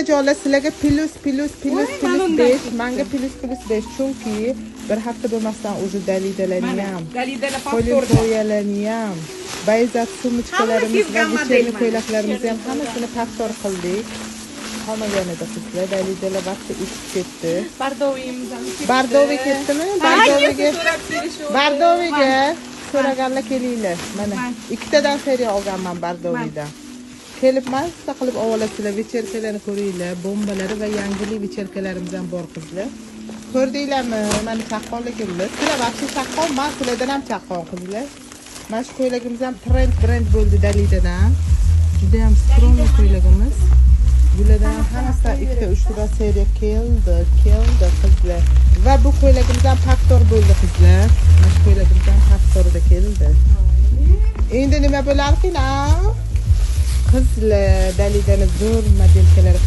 Joylar sizlarga плюс, плюс, плюс, Voy, плюс mana undan 5, ketdi. Manga плюс, плюс 5, chunki bir hafta bo'lmasdan уже Dalidalarni Mana ham, Dalidalar повтор da. Polintoyalarni ham, bayzat сумочка larimiz Hamma va sevgan model вечерний mana. ko'ylaklarimizni ham hammasini повтор qildik. Qolmagan edi, qizlar. Dalidalar vaqti o'tib ketdi. Бордовый imiz ham ketdi. Бордовый ketdimi? Бордовый Бордовый ga so'rab kelishuv. Бордовый ga so'raganlar, kelinglar. Mana Man. ikkitadan seriya olganman бордовый dan. Kelib mazza qilib olasizlar, вечерка larni ko'ringlar, bombalari va yangilik вечерка larimiz ham bor, qizlar. Ko'rdinglarmi? Mana chaqqonligimni. Sizlar вообще chaqqon, man sizlardan ham chaqqon, qizlar. Mana shu ko'ylagimiz ham trend brend bo'ldi Dalidadan. Juda ham скромный ko'ylagimiz. Bulardan hammasidan ikkita, uchtadan seriya keldi, keldi, qizlar. Va bu ko'ylagimiz ham повтор bo'ldi, qizlar. Mana shu ko'ylagimiz ham повтор da keldi. Endi nima bo'larkin, a? Qizlar, Dalidani zo'r моделька lari.